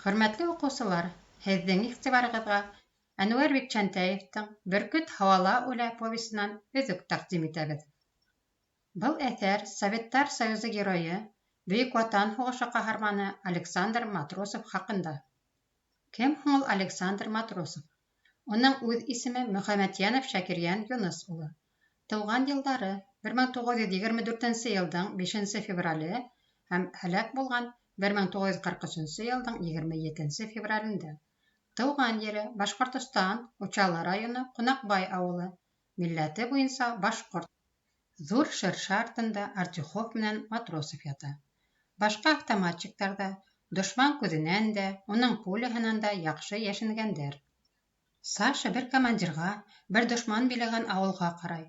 Хөрмәтле уҡыусылар, һеҙҙең иғтибарығыҙға Әнүәр Бикчәнтәевтың «Бөркөт һауала үлә» повесынан өҙөк тәҡдим итәбеҙ. Был әҫәр Советтар Союзы Геройы, Бөйөк Ватан һуғышы ҡаһарманы Александр Матросов хаҡында. Кем һуң ул Александр Матросов? Уның үҙ исеме Мөхәммәтйәнов Шакирйән Юныс улы. Тыуған йылдары 1924 йылдың 5 феврале һәм һәләк булған 1943 йылдың 27 февралендә. Тыуған ере Башҡортостан, Учалы районы, Ҡунаҡбай ауылы. Милләте буйынса башҡорт. Ҙур шыршы артында Артюхов менән Матросов ята. Башҡа автоматчиктар ҙа дошман күҙенән дә, уның пуляһынан да яҡшы йәшенгәндәр. Саша бер командирға, бер дошман биләгән ауылға ҡарай.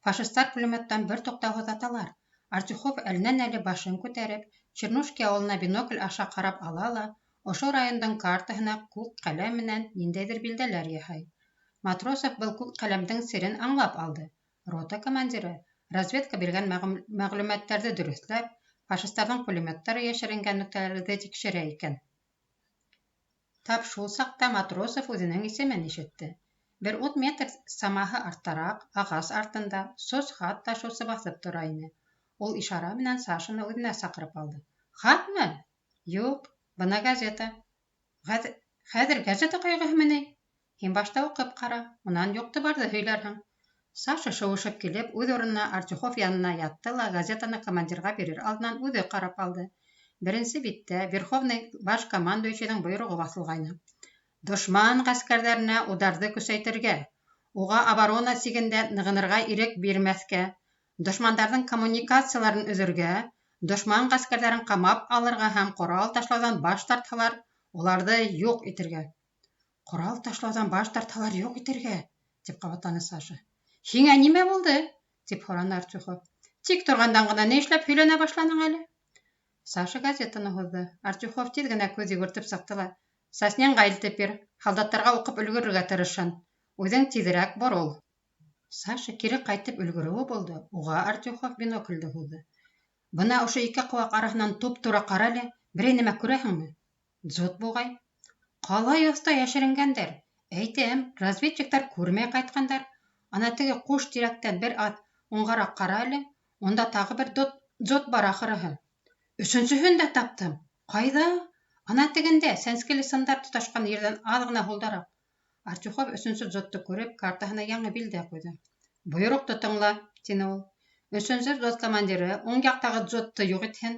Фашистар пулеметтан бер туҡтауһыҙ аталар. Артюхов әленән-әле башын күтәреп, Чернушки ауылына бинокль аша ҡарап ала ла, ошо райондың картаһына күк ҡәләм менән ниндәйҙер билдәләр яһай. Матросов был күк ҡәләмдең серен аңлап алды. Рота командиры, разведка биргән мәғлүмәттәрҙе дөрөҫләп, фашистарҙың пулеметтары йәшеренгән нөктәләрҙе тикшерә икән. Тап шул саҡта Матросов үҙенең исемен ишетте. Бер ун метр самаһы арттараҡ, ағас артында, сос хат ташыусы баҫып тора ине. Ул ишара менән Сашаны үҙенә саҡырып алды. «Хатмы? Юҡ, бына газета». «Хәҙер газета ҡайғыһымы ни? Һин башта уҡып ҡара, унан юҡты-барҙы һөйләрһең». Саша шыуышып килеп, үҙ урынына Артюхов янына ятты ла газетаны командирға бирер алдынан үҙе ҡарап алды. Беренсе биттә Верховный баш командующийҙың бойороғо баҫылғайны. Дошман ғәскәрҙәренә ударҙы көсәйтергә, уға оборона сигендә нығынырға ирек бирмәҫкә, дошмандарҙың коммуникацияларын өҙөргә, дошман ғәскәрҙәрен ҡамап алырға һәм ҡорал ташлауҙан баш тартһалар, уларҙы юҡ итергә. «Ҡорал ташлауҙан баш тартһалар, юҡ итергә», тип ҡабатланы Саша. «Һиңә нимә булды?» тип һораны Артюхов. «Тик торғандан ғына ни эшләп һөйләнә башланың әле?» Саша газетаны һуҙҙы. Артюхов тиҙ генә күҙ йүгертеп сыҡты ла: «Соснинға илтеп бир, һалдаттарға уҡып өлгөрөргә тырышһын. Үҙең тиҙерәк борол». Саша кире ҡайтып өлгөрөүе булды, уға Артюхов биноклде һуҙҙы. «Бына ошо ике ҡыуаҡ араһынан туп-тура ҡара әле, берәй нәмә күрәһеңме?» «Дзот буғай». «Ҡалай оҫта йәшеренгәндәр. Әйтәм, разведчиктар күрмәй ҡайтҡандар. Ана теге ҡуш тирәктән бер аҙ уңғараҡ ҡара әле, унда тағы бер дзот бар ахырыһы». «Өсөнсөһөн дә таптым». «Ҡайҙа?» «Ана тегендә, сәнскеле сымдар тоташҡан ерҙән аҙ ғына һулдараҡ». Артюхов өсөнсө дзотто күреп, картаһына яңы билдә ҡуйҙы. «Бойороҡто тыңла», тине ул. «Өсөнсө взвод командиры уң яҡтағы дзотто юҡ итһен,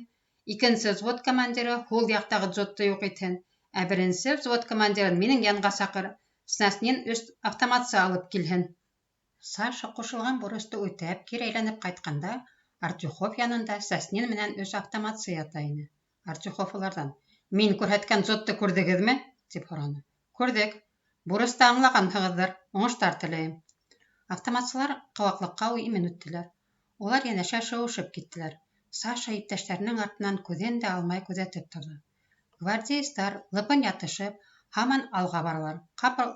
икенсе взвод командиры һул яҡтағы дзотто юҡ итһен, ә беренсе взвод командирын минең янға саҡыр, Снаснин өс автоматсы алып килһен». Саша ҡушылған бурысты үтәп, кире әйләнеп ҡайтҡанда, Артюхов янында Соснин менән өс автоматсы ята ине. Артюхов уларҙан: «Мин күрһәткән дзотто күрҙегеҙме?» — тип һораны. «Күрҙек. Бурысты аңлағанһығыҙҙыр. Уңыштар теләйем». Автоматсылар ҡыуаҡлыҡҡа имен үттеләр. Улар йәнәшә шыуышып киттеләр. Саша иптәштәренең артынан күҙен дә алмай күҙәтеп торҙо. Гвардеецтар, лыпын ятышып, һаман алға баралар. Ҡапыл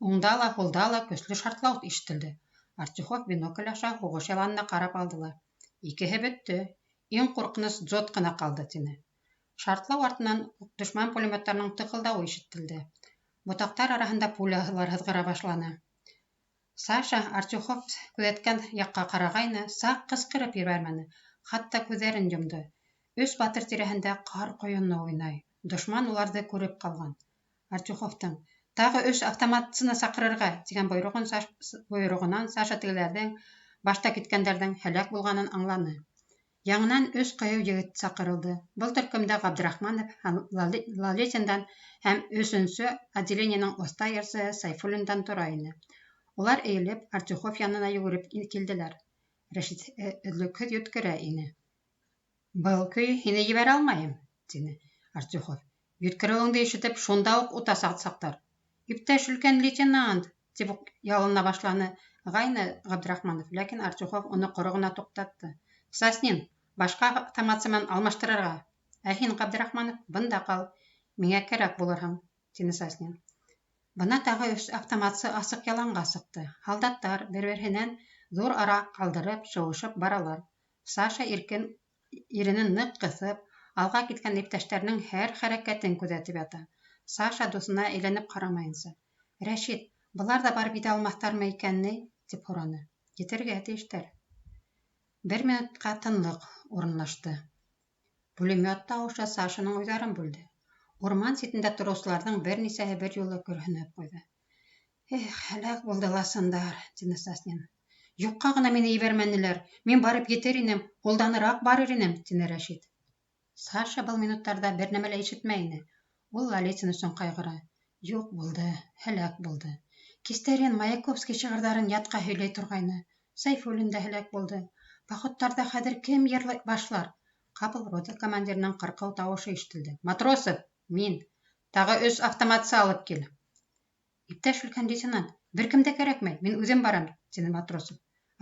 уңда ла, һулда ла көслө шартлау ишетелде. Артюхов бинокль аша һуғыш яланына ҡарап алды ла: «Икеһе бөттө, иң ҡурҡыныс дзот ҡына ҡалды», — тине. Шартлау артынан уҡ дошман пулеметтарының тыҡылдауы ишетелде. Ботаҡтар араһында пулялар һыҙғыра башланы. Саша Артюхов күҙәткән яҡҡа ҡарағайны, саҡ ҡысҡырып ебәрмәне, хатта күҙҙәрен йомдо. Өс батыр тирәһендә ҡар ҡойоно уйнай. Дошман уларҙы күреп ҡалған. Артюховтың «Тағы өс автоматсыны саҡырырға!» тигән бойороғонан Саша тегеләрҙең, башта киткәндәрҙең, һәләк булғанын аңланы. Яңынан өс ҡыйыу егет саҡырылды. Был төркөмдә Ғабдрахманов һәм Лалетиндан һәм өсөнсө отделениеның оҫта йырсыһы Сайфуллиндан тора ине. Улар эйелеп, Артюхов янына йүгереп килделәр. Рәшит өҙлөкһөҙ йүткерә ине. «Был көйө һине ебәрә алмайым», тине Артюхов. «Йүткереүеңде ишетеп, шунда уҡ утасаҡтар». «Иптәш өлкән лейтенант!» тип уҡ ялына башланы ғайны Ғабдрахманов, ләкин Артюхов уны ҡоро ғына туҡтатты. «Соснин, башҡа автоматсы менән алмаштырырға! Ә һин, Ғабдрахманов, бында ҡал, миңә кәрәк булырһың», тине Соснин. Бына тағы өс автоматсы асыҡ яланға сыҡты. Һалдаттар, бер-береһенән ҙур ара ҡалдырып, шыуышып баралар. Саша иркен иренен ныҡ ҡыҫып, алға киткән иптәштәренең һәр хәрәкәтен күҙәтеп ята. Саша дуҫына әйләнеп ҡарамайынса: "Рәшит, былар ҙа барып етә алмаҫтармы икән ни?" — тип һораны. "Етергә тейештәр". Бер минутҡа тынлыҡ урынлашты. Пулемет тауышы Сашаның уйҙарын бүлде. Урман ситендә тороусыларҙың бер нисәһе бер юлы көрһөнөп ҡуйҙы. "Эх, һәләк булды ласындар", — тине Соснин. "Юҡҡа ғына мине ебәрмәнеләр, мин барып етер инем, һулданыраҡ барыр инем", — тине Рәшит. Саша был минуттарҙа бер нәмә лә ишетмәй ине. Ул Лалетин өсөн ҡайғыра. Юҡ булды, һәләк булды. Кистәрен Маяковский шиғырҙарын ятҡа һөйләй торғайны. Сәйфуллин да һәләк булды. Походтарҙа хәҙер кем йырлай башлар? Ҡапыл рота командирының ҡырҡыу тауышы ишетелде. "Матросов, мин. Тағы өс автоматсы алып кил". "Иптәш өлкән лейтенант, бер кем дә кәрәкмәй, мин үҙем барам", — тине Матросов.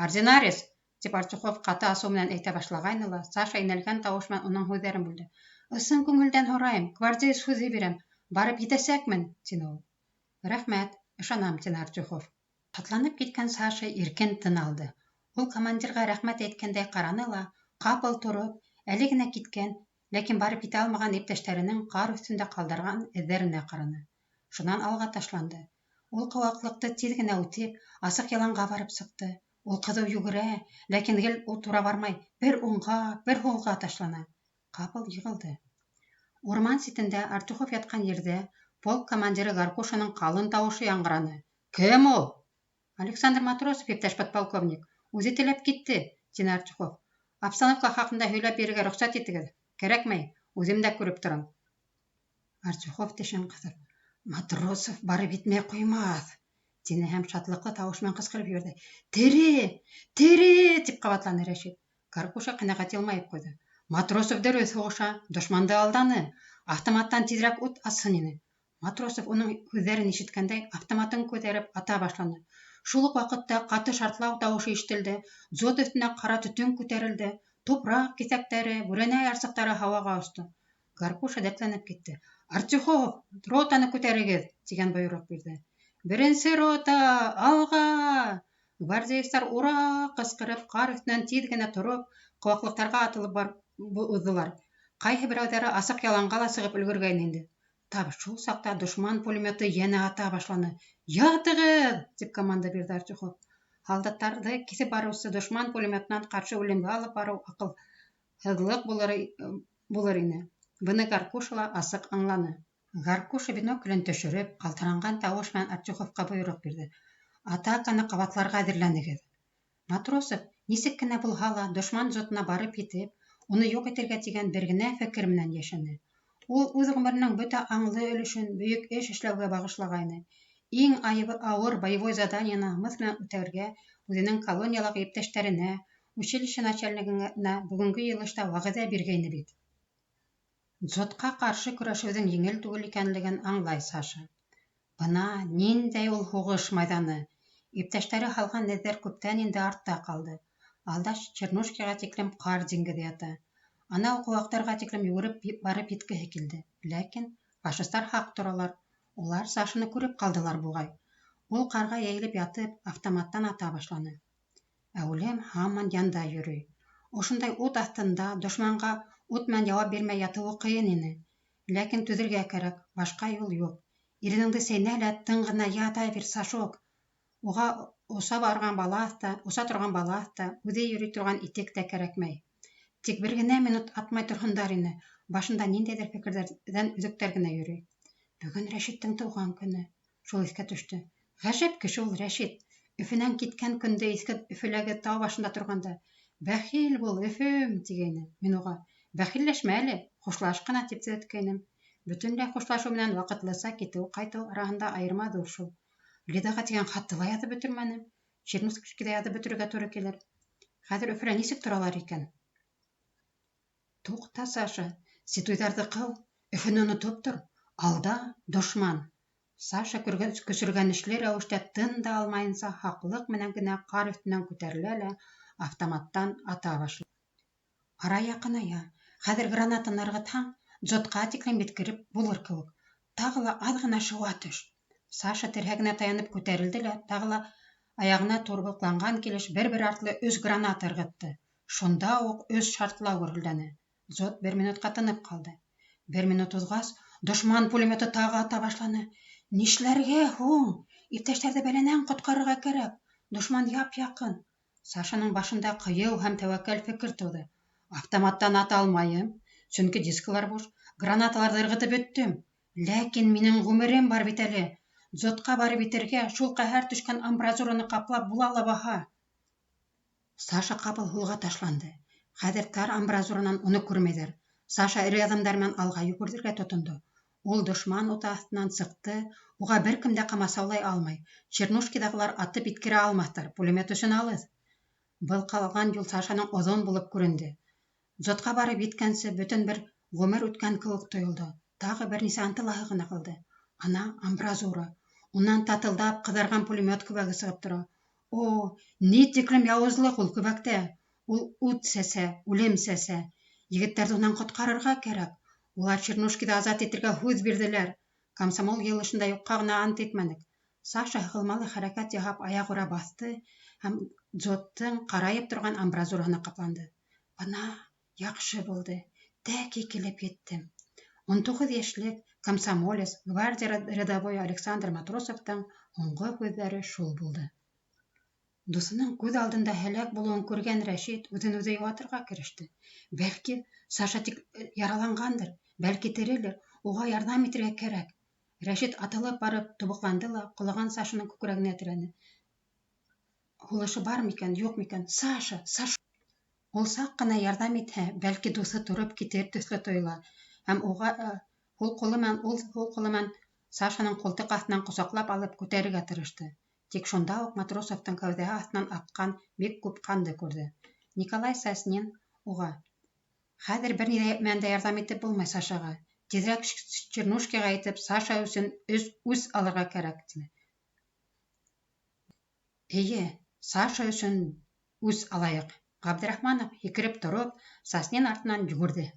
"Ординарец!" — тип Артюхов ҡаты асыу менән әйтә башлағайны ла, Саша инәлгән тауыш менән уның һүҙҙәрен бүлде. "Ысын күңелдән һорайым, гвардеец һүҙе бирәм, барып етәсәкмен", — тине ул. "Рәхмәт, ышанам", — тине Артюхов. Шатланып киткән Саша иркен тын алды. Ул командирға рәхмәт әйткәндәй ҡараны ла, ҡапыл тороп, әле генә киткән, ләкин барып етә алмаған иптәштәренең ҡар өҫтөндә ҡалдырған эҙҙәренә ҡараны. Шунан алға ташланды. Ул ҡыуаҡлыҡты тиҙ генә үтеп, асыҡ яланға барып сыҡты. Ул ҡыҙыу йүгерә, ләкин гел ул тура бармай, бер уңға, бер һулға ташлана. Ҡапыл йығылды. Урман ситендә Артюхов ятҡан ерҙә полк командиры Гаркушаның ҡалын тауышы яңғыраны. "Кем ул?" "Александр Матросов, иптәш подполковник. Үҙе теләп китте", — тине Артюхов. "Обстановка хаҡында һөйләп бирергә рөхсәт итегеҙ". "Кәрәкмәй, үҙем дә күреп торам". Артюхов тешен ҡыҫып: "Матросов барып етмәй ҡуймаҫ", — тине һәм шатлыҡлы тауыш менән ҡысҡырып ебәрҙе. "Тере! Тере!" — тип ҡабатланы Рәшит. Гаркуша ҡәнәғәт йылмайып ҡуйҙы. "Матросов дөрөҫ һуғыша, дошманды алданы. Автоматтан тиҙерәк ут асһын ине". Матросов уның һүҙҙәрен ишеткәндәй, автоматын күтәреп ата башланы. Шул уҡ ваҡытта ҡаты шартлау тауышы ишетелде, дзот өҫтөнә ҡара төтөн күтәрелде, тупраҡ киҫәктәре, бүрәнә ярсыҡтары һауаға осто. Гаркуша дәртләнеп китте. "Артюхов, ротаны күтәрегеҙ!" — тигән бойороҡ бирҙе. "Беренсе рота, алға!" Гвардеецтар «Ура!» ҡысҡырып, ҡар өҫтөнән тиҙ генә тороп, ҡыуаҡлыҡтарға атылып барып уҙҙылар. Ҡайһы берәүҙәре асыҡ яланға ла сығып өлгөргәйне инде. Тап шул саҡта дошман пулеметы йәнә ата башланы. "Ятығыҙ!" — тип команда бирҙе Артюхов. Һалдаттарҙы киҫеп барыусы дошман пулеметынан ҡаршы үлемгә алып барыу аҡылһыҙлыҡ булыр ине. Быны Гаркуша ла асыҡ аңланы. Гаркуша биноклен төшөрөп, ҡалтыранған тауыш менән Артюховҡа бойороҡ бирҙе: "Атаканы ҡабатларға әҙерләнегеҙ". Матросов, нисек кенә булһа ла, дошман дзотына барып етеп, уны юҡ итергә тигән бер генә фекер менән йәшәне. Ул үҙ ғүмеренең бөтә аңлы өлөшөн бөйөк эш эшләүгә бағышлағайны. Иң ауыр боевой задание намыҫ менән үтәргә үҙенең колониялағы иптәштәренә, училище начальнигына бөгөнгө йыйылышта вәғәҙә биргәйне бит. Дзотҡа ҡаршы көрәшеүҙең еңел түгел икәнлеген аңлай Саша. Бына ниндәй ул һуғыш майҙаны! Иптәштәре һалған эҙҙәр күптән инде артта ҡалды. Алда Чернушкиға тиклем ҡар диңгеҙе ята. Анау ҡыуаҡтарға тиклем йүгереп барып еткеһе килде. Ләкин фашистар һаҡ торалар. Улар Сашаны күреп ҡалдылар буғай. Ул ҡарға йәйелеп ятып, автоматтан ата башланы. Ә үлем һаман янда йөрөй. Ошондай ут аҫтында дошманға ут менән яуап бирмәй ятыуы ҡыйын ине. Ләкин түҙергә кәрәк, башҡа юл юҡ. Иренеңде сәйнә лә тын ғына ята бир, Сашок. Уға оса барған балаҫ та, оса торған балаҫ та, үҙе йөрөй торған итек тә кәрәкмәй. Тик бер генә минут атмай торһондар ине. Башында ниндәйҙер фекерҙәрҙән өҙөктәр генә йөрөй. Бөгөн Рәшиттең тыуған көнө. Шул иҫкә төштө. Ғәжәп кеше ул Рәшит. Өфөнән киткән көндө иҫке Өфөләге тау башында торғанда, "Бәхил бул, Өфөм", тигәйне. Мин уға: "Бәхилләшмә әле, хушлаш ҡына", тип төҙәткәйнем. Бөтөнләй хушлашыу менән ваҡытлыса китеү-ҡайтыу араһында айырма ҙур шул. Лидаға тигән хатты ла яҙып бөтөрмәнем. Чернушкиҙа яҙып бөтөрөргә тура килер. Хәҙер Өфөлә нисек торалар икән? Туҡта, Саша, ситуйҙарҙы ҡыу, Өфөнө онотоп тор. Алда дошман. Саша көсөргәнешле рәүештә тын да алмайынса һаҡлыҡ менән генә ҡар өҫтөнән күтәрелә лә автоматтан ата башлай. Ара яҡыная. Хәҙер гранатаны ырғытһаң, дзотҡа тиклем еткереп булыр кеүек. Тағы ла аҙ ғына шыуа төш. Саша терһәгенә таянып күтәрелде лә тағы ла аяғына турбыҡланған килеш бер-бер артлы өс граната ырғытты. Шунда уҡ өс шартлау гөрһөлдәне. Дзот бер минутҡа тынып ҡалды. Бер минут уҙғас, Дошман пулеметы тағы ата башланы. Нишләргә һуң? Иптәштәрҙе бәләнән ҡотҡарырға кәрәк. Дошман яп-яҡын. Сашаның башында ҡыйыу һәм тәүәккәл фекер тыуҙы. Автоматтан ата алмайым, сөнки дискалар буш, гранаталарҙы ырғытып бөттөм. Ләкин минең ғүмерем бар бит әле. Дзотҡа барып етергә, шул ҡәһәр төшкән амбразураны ҡаплап була ла баһа. Саша ҡапыл һулға ташланды. Хәҙер тар амбразуранан уны күрмәйҙәр. Саша эре аҙымдар менән алға йүгерергә тотондо. Ул дошман уты аҫтынан сыҡты, уға бер кем дә ҡамасаулай алмай. Чернушкиҙағылар атып еткерә алмаҫтар, пулемет өсөн алыҫ. Был ҡалған юл Сашаның оҙон булып күренде. Дзотҡа барып еткәнсе бөтөн бер ғүмер үткән кеүек тойолдо. Тағы бер нисә ынтылаһы ғына ҡалды. Ана амбразура. Унан татылдап ҡыҙарған пулемет көбәге сығып тора. О, ни тиклем яуызлыҡ ул көбәктә! Ул ут сәсә, үлем сәсә. Егеттәрҙе унан ҡотҡарырға кәрәк. Улар Чернушкиҙы азат итергә һүҙ бирҙеләр. Комсомол йыйылышында юҡҡа ғына ант итмәнек. Саша һығылмалы хәрәкәт яһап аяғүрә баҫты һәм дзоттың ҡарайып торған амбразураһына ҡапланды. Бына яҡшы булды. Тәки килеп еттем. 19 йәшлек комсомолец, гвардия рядовойы Александр Матросовтың һуңғы һүҙҙәре шул булды. Дуҫының күҙ алдында һәләк булыуын күргән Рәшит үҙен үҙе йыуатырға кереште. Бәлки, Саша тик яраланғандыр, бәлки терелер, уға ярҙам итергә кәрәк. Рәшит атылып барып тубыҡланды ла ҡолаған Сашаның күкрәгенә терәне. Һулышы бар микән, юҡ микән? Саша, Саша! Ул саҡ ҡына ярҙам итһә, бәлки дуҫы тороп китер төҫлө тойола һәм уға һул ҡулы менән ул һул ҡулы менән Сашаның ҡултыҡ аҫтынан ҡосаҡлап алып күтәрергә тырышты. Тик шунда уҡ Матросовтың кәүҙәһе аҫтынан аҡҡан бик күп ҡанды күрҙе. Николай Соснин уға: "Хәҙер бер ни менән дә ярҙам итеп булмай Сашаға. Тиҙерәк Чернушкиға етеп, Саша өсөн өс үс алырға кәрәк", тине. Эйе, Саша өсөн үс алайыҡ. Ғабдрахманов һикереп тороп, Соснин артынан йүгерҙе.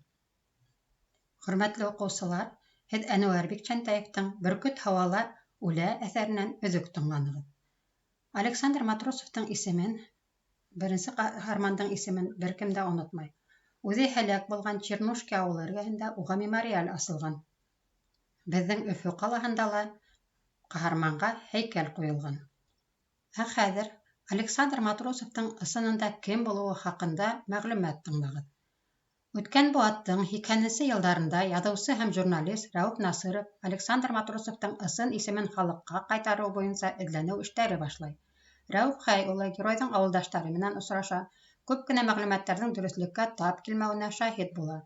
Хөрмәтле уҡыусылар, һеҙ Әнүәр Бикчәнтәевтың «Бөркөт һауала үлә» әҫәренән өҙөк тыңланығыҙ. Александр Матросовтың исемен, беренсе ҡаһармандың исемен бер кем дә онотмай. Үҙе һәләк булған Чернушки ауылы эргәһендә уға мемориаль асылған. Беҙҙең Өфө ҡалаһында ла ҡаһарманға һәйкәл ҡуйылған. Ә хәҙер Александр Матросовтың ысынында кем булыуы хаҡында мәғлүмәт тыңлағыҙ. Үткән быуаттың һикһәненсе йылдарында яҙыусы һәм журналист Рәүеф Насыров Александр Матросовтың ысын исемен халыҡҡа ҡайтарыу буйынса эҙләнеү эштәре башлай. Рәүеф Хәй улы геройҙың ауылдаштары менән осраша, күп кенә мәғлүмәттәрҙең дөрөҫлөккә тап килмәүенә шаһит була.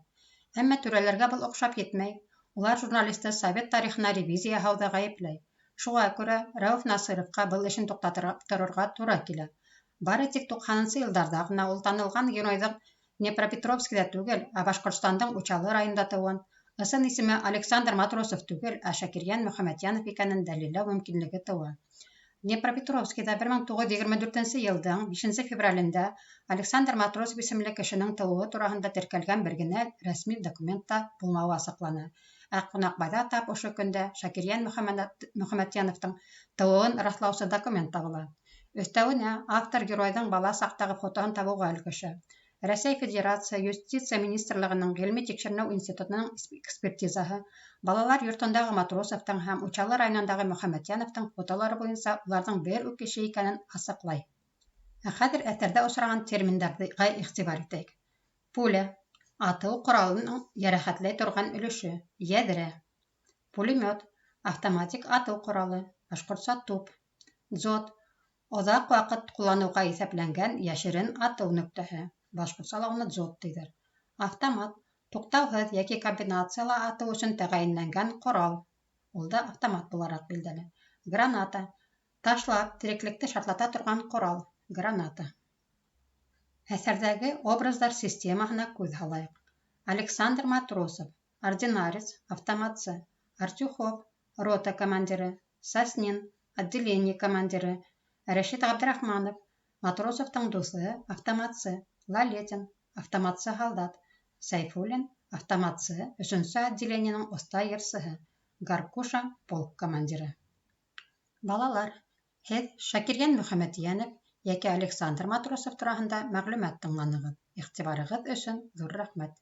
Әммә түрәләргә был оҡшап етмәй. Улар журналисты совет тарихына ревизия яһауҙа ғәйепләй. Шуға күрә Рәүеф Насыровҡа был эшен туҡтатып торорға тура килә. Бары тик туҡһанынсы йылдарҙа ғына ул танылған геройҙың Днепропетровскиҙа түгел, ә Башҡортостандың Учалы районында тыуын, ысын исеме Александр Матросов түгел, ә Шакирйән Мөхәммәтйәнов икәнен дәлилләү мөмкинлеге тыуа. Днепропетровскиҙа 1924 йылдың 5 февралендә Александр Матросов исемле кешенең тыуыуы тураһында теркәлгән бер генә рәсми документ та булмауы асыҡлана. Ә Ҡунаҡбайҙа тап ошо көндә Шакирйән Мөхәммәтйәновтың тыуыуын раҫлаусы документ табыла. Өҫтәүенә, автор геройҙың бала саҡтағы фотоһын табыуға өлгәшә. Рәсәй Федерация Юстиция Министрлығының Ғилми тикшеренеү институтының экспертизаһы балалар йортондағы Матросовтың һәм Учалы районындағы Мөхәммәтйәновтың фотолары буйынса уларҙың бер үк кеше икәнен асыҡлай. Ә хәҙер әҫәрҙә осраған терминдарға иғтибар итәйек. Пуля – атыу ҡоралының йәрәхәтләй торған өлөшө, йәҙрә. Пулемет – автоматик атыу ҡоралы, башҡортса туп. Дзот – оҙаҡ ваҡыт ҡулланыуға иҫәпләнгән йәшерен атыу нөктәһе, башҡортса ла уны дзот тиҙәр. Автомат – туҡтауһыҙ йәки комбинацияла атыу өсөн тәғәйенләнгән ҡорал, ул да автомат булараҡ билдәле. Граната – ташлап, тереклекте шартлата торған ҡорал, граната. Әҫәрҙәге образдар системаһына күҙ һалайыҡ. Александр Матросов – ординарец, автоматсы. Артюхов – рота командиры. Соснин – отделение командиры. Рәшит Ғабдрахманов – Матросовтың дуҫы, автоматсы. Лалетин – автоматсы һалдат. Сәйфуллин – автоматсы, өсөнсө отделениеның оҫта йырсыһы. Гаркуша – полк командиры. Балалар, һеҙ Шакирйән Мөхәммәтйәнов йәки Александр Матросов тураһында мәғлүмәт тыңланығыҙ. Иғтибарығыҙ өсөн ҙур рәхмәт.